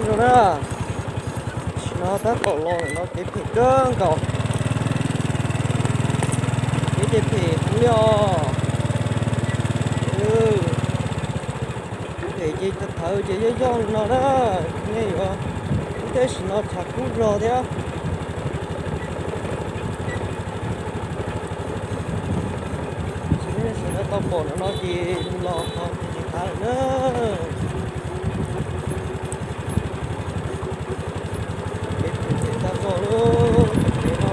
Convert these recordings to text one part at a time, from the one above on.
Zoo na, tam sim no tab tom los no kev phem kawg nkaus, kev ces phem heev li os. Phem ces thawv ces yog yog li no na, nej yuav, ib teb sim no tshav kub zog thiab. Sawv daws tau pom no ces los qhov ces tas lawm na. Kev phem tag zog lawm, kev no.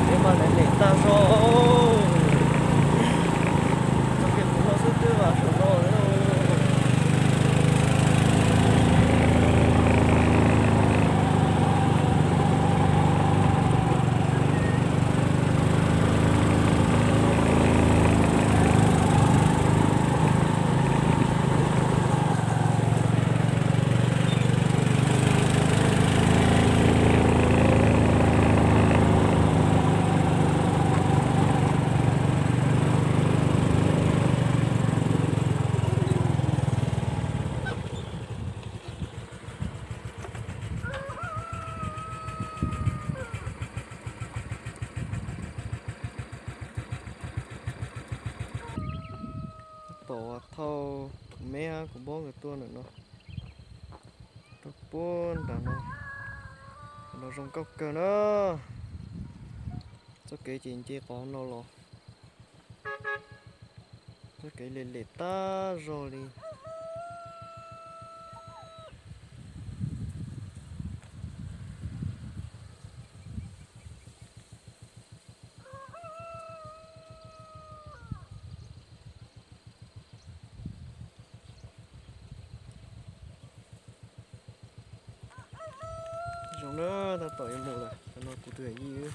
Kev mas lem lem tag zog, txoj kev qhov no xwb twb vam saum no. Tab tom thauj kuv meb kuv npawb nkawd tuaj ntawm no rau puag nram no, no zoo nkauj kawg na. Txoj kev ces nce qhov no los, txoj kev lem lem tag zog li. Zoo na, tab tom yuav mus lawm, no kuv tus yawm yij.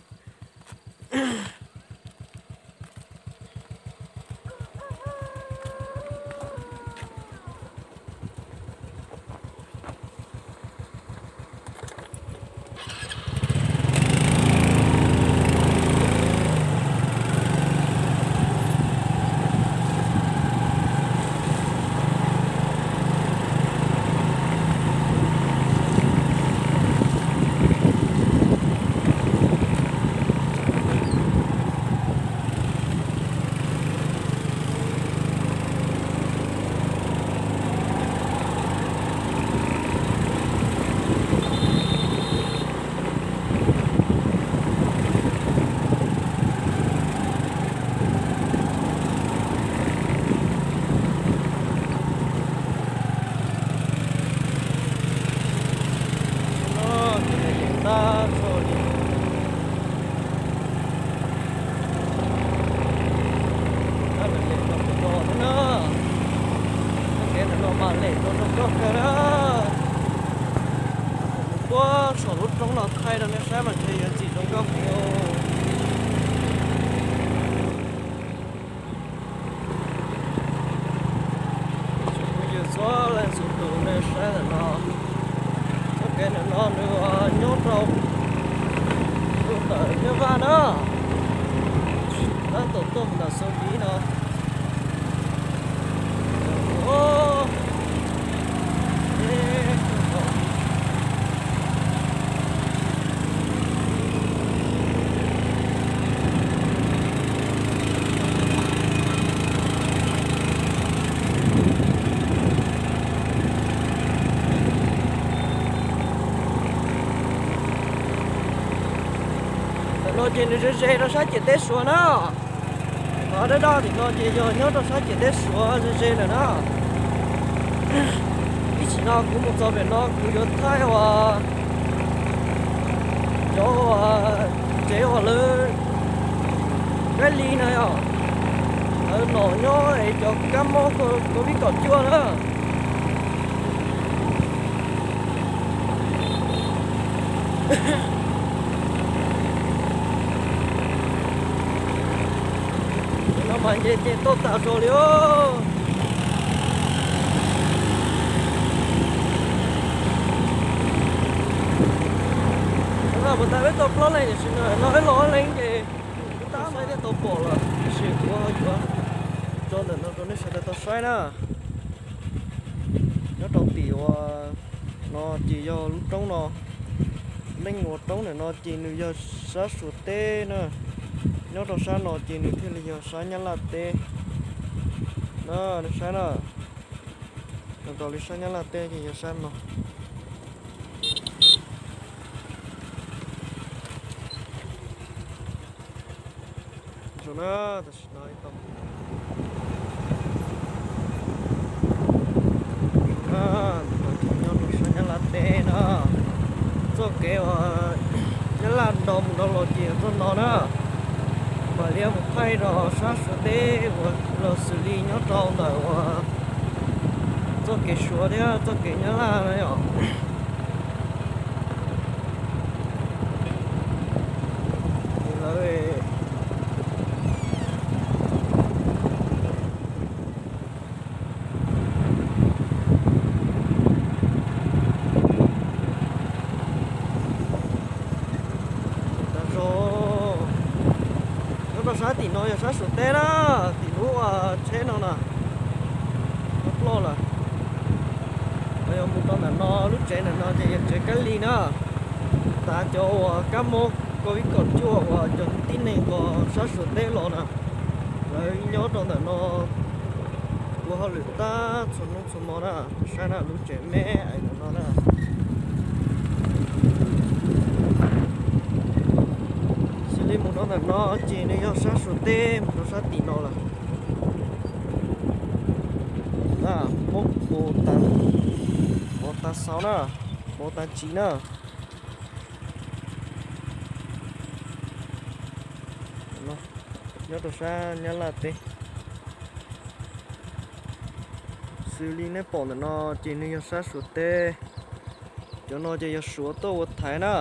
Tab lawm lem no kuv no thiab na. Txoj kev ntawm no mas lem no zoo nkauj kawg na. Kuv puag saum lub roob no thaij rau nej saib mas ntshe yuav ntxim zoo nkauj heev. Kuv yws txhua leej txhua tus nej saib ntawm no, txoj kev ntawm no nws nyob rau ntawm Nyab Vaj na, tab tom tuaj mus ntawm Xaus Div no. Ntawm no ces nws ze ze rau sab ciam teb Suav na. Qhov dawb dawb tim no ces yog nyob rau sab ciam teb Suav ze ze lawm na. Ib chim no kuv mus txog pem no kuv yuav thaij uas cov uas tsev uas lawv Kab Lis no yog lawv nom nyob es cov kab mob covid kaum cuaj na. No mas nce ces tuaj tas zog li os. Puas tas peb tau plaub leeg tiam sis no peb los ob leeg ces tab saib thiaj tau pom lawm tiam sis kuv yuav tso ntawm no rau nej sawv daws tau saib na. Nyob rau tim uas no ces yog lub roob no, neej ua roob ntawm no ces nws yog sab Suav teb na. Nyob rau sab no ces nws thiaj li yog sab Nyab Laj teb na, nej saib na. Nkaus li sab Nyab Laj teb ces yog sab no. Zoo na, tam sim no tau mus na, ntawm no ces nyob rau sab Nyab Laj teb na. Txoj kev uas Nyab Laj nrog mus rau los ces txoj no na, mam li mus thaij rau sab Suav teb uas los xws li nyob rau ntawm uas txoj kev Suav thiab txoj kev Nyab Laj na yom. Lawv Nyob rau sab tim no yog sab Suav teb na, tim lub tsheb no na, ploj lawm. Yog mus rau ntawm no lub tsev ntawm no ces yog tsev Kab Lis na. Tav cov uas kab mob covid kaum cuaj uas cov tib neeg uas sab Suav teb los na, lawv nyob rau ntawm no ua hauj lwm tag txhua hnub txhua hmo na. Saib na, lub tsev me ntawm no na. Xws li mus rau ntawm no ces nws yog sab Suav teb mus rau sab tim no lawm. Mob pov tas xauv na, pov tas tsiv na. Nyob rau sab Nyab Laj teb. Xws li nej pom ntawm no ces nws yog sab Suav teb. Cov no ces yog Suav tuaj ua thaiv na.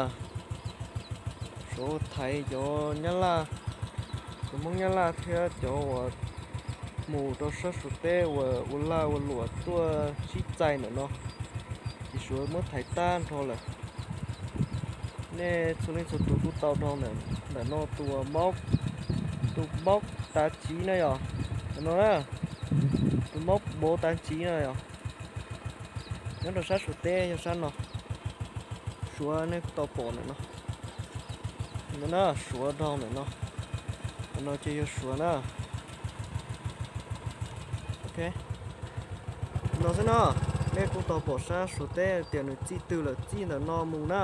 Suav ua thaiv cov Nyab Laj, cov Hmoob Nyab Laj thiab cov uas mus rau sab Suav teb uas ua lag ua luam tuaj sib txais ntawm no, ces Suav muab thaiv tag nrho lawm. Nej txhua leej txhua tus kuj tau rau ntawm no tus, tus mob tas tsiv na yom. Ntawm no na, tus mob pov tas tsiv na yom. Nyob rau sab Suav teb yog sab no. Suav nej kuj tau pom ntawm no. Ntawm no Suav rau ntawm no. Ntawm no ces yog Suav na. Ok. No xwb no, nej kuj tau pom sab Suav teb tias nws txij twg lawm, txij ntawm no mus na.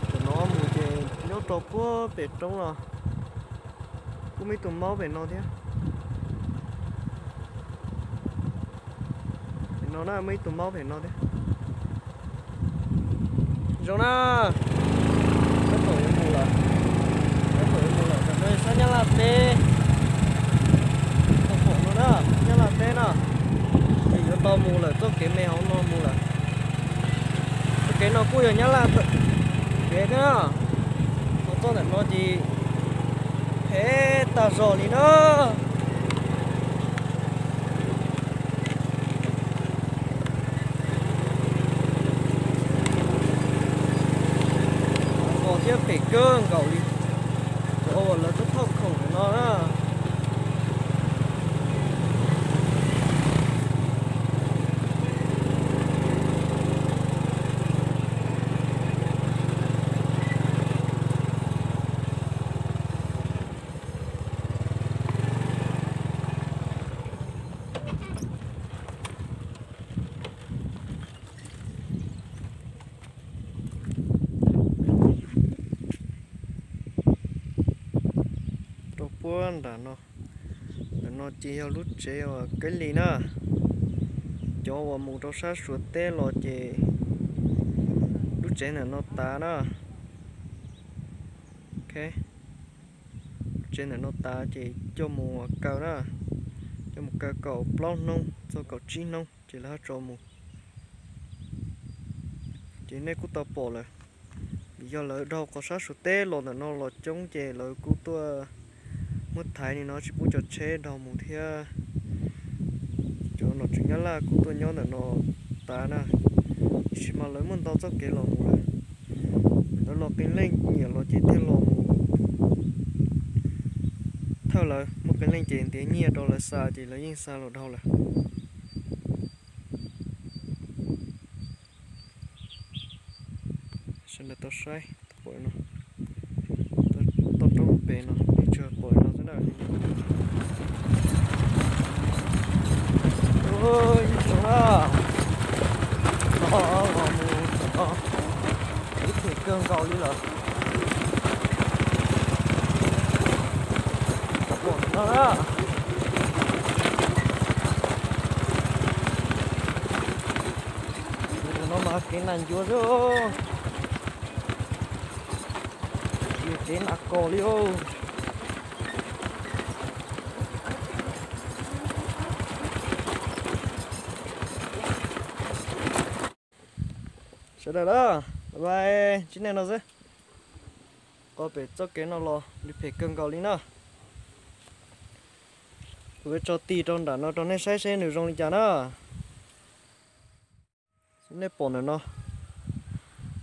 Ntawm no mus ces nyob rau puag pem roob no. Kuj muaj ib tug maub pem no thiab. Pem no na, muaj ib tug maub pem no thiab. Zoo na, tab tom yuav mus lawm, tab tom yuav mus lawm, ntawm no sab Nyab Laj teb, tab tom no na, Nyab Laj teb na, ces yuav tau mus lawm, txoj kev me hauv no mus lawm. Txoj kev no kuj yog Nyab Laj kev thiab na, ho txoj ntawm no ces phem tag zog li na. Kos thiab phem kawg nkaus li, cov uas lawv tub thauj khoom no na. Rau puag nram no, ntawm no ces yog lub tsev uas Kab Lis na. Cov uas mus rau sab Suav teb los ces lub tsev ntawm no tas na. Ok, tsev ntawm no tas ces coj mus kaw na, coj mus kaw kaum plaub hnub txog kaum tsib hnub ces lawv ho tso mus. Ces nej kuj tau pom lawm, vim yog lawv dhau qhov sab Suav teb los ntawm no los coob ces lawv kuj tuaj muab thaiv li no tsis pub cov tsheb dhau mus thiab. Cov nom tswv Nyab Laj kuj tuaj nyob ntawm no tas na, tiam sis mas lawv muaj ntau txoj kev los mus lawm. Lawv los qee leej nyiam los ces thiaj los mus. Thawj lawv muaj qee leej ces ntiav nyiaj rau lawv xa ces lawv yeej xa los dhau lawm. Sawv daws tau saib, tau rau pem no, tsuas pom no xwb na. Ib tsoom na, no los mus tam no, ib txhij kawg nkaus li lawm. Pom no na. Tam no mas kev nas ncuav xwb, tsis yog kev nas kos li os. Sawv daws na, bye bye, tsis nej no xwb. Qhov pem txoj kev no los nws phem kawg nkaus li na. Kuv yuav tso tis rau nram no rau nej saib seb nws zoo li cas na. Nej pom ntawm no,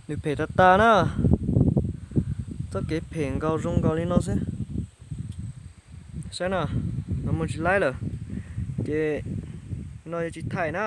nws phem tas tas na. Txoj kev phem nkaus zoo nkaus li no xwb. Saib na, no mus tsis laib lawm. Ces no yuav tsis thaij na.